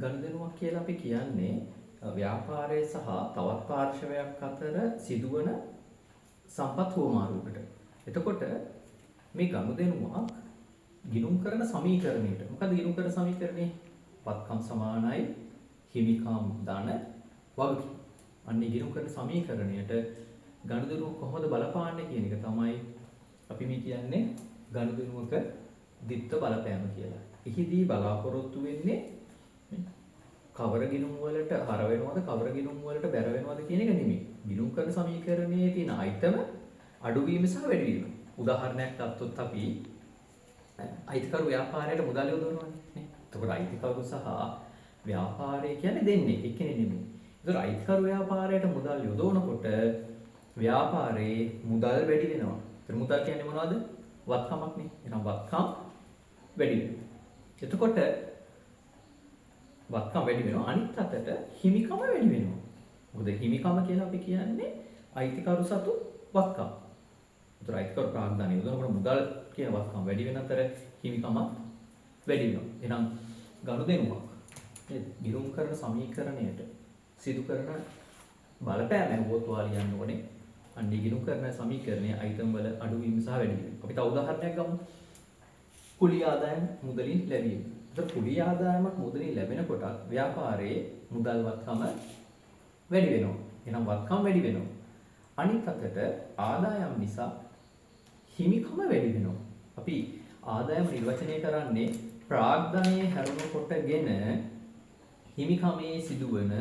ගනුදෙනුවක් කියලා අපි කියන්නේ ව්‍යාපාරය සහ තවත් පාර්ශවයක් අතර සිදුවන සම්පත් හුවමාරුවකට. එතකොට මේ ගනුදෙනුවක් ගිණුම් කරන සමීකරණයට, මොකද්ද ගිණුම් කරන සමීකරණේ? වත්කම් සමානයි හිමිකම් ධන වගකීම්. අන්න ඒ ගිණුම් කරන සමීකරණයට ගනුදෙනුව කොහොමද බලපාන්නේ කියන එක තමයි අපි මේ කියන්නේ ගනුදෙනුවක ද්විත්ව බලපෑම කියලා. එහිදී බලාපොරොත්තු වෙන්නේ කවර ගිණුම් වලට හර වෙනවද කවර ගිණුම් වලට බැර වෙනවද කියන එක නෙමෙයි. ගිණුම් කරන සමීකරණයේ තියෙන අයිතම අඩුවීම සහ වැඩිවීම. උදාහරණයක් ගත්තොත් අපි අයිතිකරු ව්‍යාපාරයට මුදල් යොදවනවානේ නේ. එතකොට අයිතිකරු සහ ව්‍යාපාරය කියන්නේ දෙන්නේ එක්කෙනෙක් නෙමෙයි. එතකොට අයිතිකරු ව්‍යාපාරයට මුදල් යොදවනකොට ව්‍යාපාරයේ මුදල් වැඩි වෙනවා. එතකොට මුදල් කියන්නේ මොනවද? වත්කමක් නේ. එහෙනම් වත්කම් වැඩි වෙනවා. එතකොට වත්කම් වැඩි වෙනවා. අනිත් අතට හිමිකම වැඩි වෙනවා. මොකද හිමිකම කියලා අපි කියන්නේ අයිතිකරු සතු වත්කම්. ඒතර අයිතිකරු ප්‍රාග්ධනය යොදනකොට මුදල් කියන වත්කම් වැඩි වෙන අතර හිමිකමත් වැඩි වෙනවා. එහෙනම් ගනුදෙනුවක් නේද? ගිණුම් කරන සමීකරණයට සිදු කරන බලපෑම ඇහුවොත් ඔයා ලියන්න ඕනේ අන්න ඒ ගිණුම් කරන සමීකරණයේ අයිටම් වල අඩුවීම සහ වැඩිවීම. අපි තව උදාහරණයක් ගමු. කුලී ආදායම මුදලින් ලැබීම. ඒතර කුලී ආදායමක් මුදලින් ලැබෙනකොට ව්‍යාපාරයේ මුදල් වත්කම වැඩි වෙනවා. එහෙනම් වත්කම් වැඩි වෙනවා. අනිත් අතට ආදායම් නිසා හිමිකම වැඩි වෙනවා. අපි ආදායම නිර්වචනය කරන්නේ ප්‍රාග්ධනයේ හැරුණු කොටගෙන හිමිකමේ සිදුවන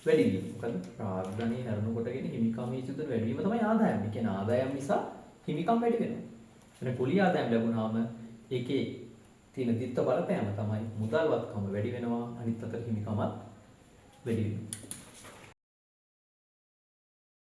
වැඩිවීම. මොකද ප්‍රාග්ධනයේ හැරුණු කොටගෙන හිමිකමේ සිදුවන වැඩිවීම තමයි ආදායම. ඒ කියන්නේ ආදායම් නිසා හිමිකම් වැඩි වෙනවා. එතන කුලී ආදායම් ලැබුණාම ඒකේ තියෙන ද්විත්ව බලපෑම තමයි මුදල් වත්කම වැඩි වෙනවා, අනිත් අතට හිමිකමත් වැඩි වෙනවා.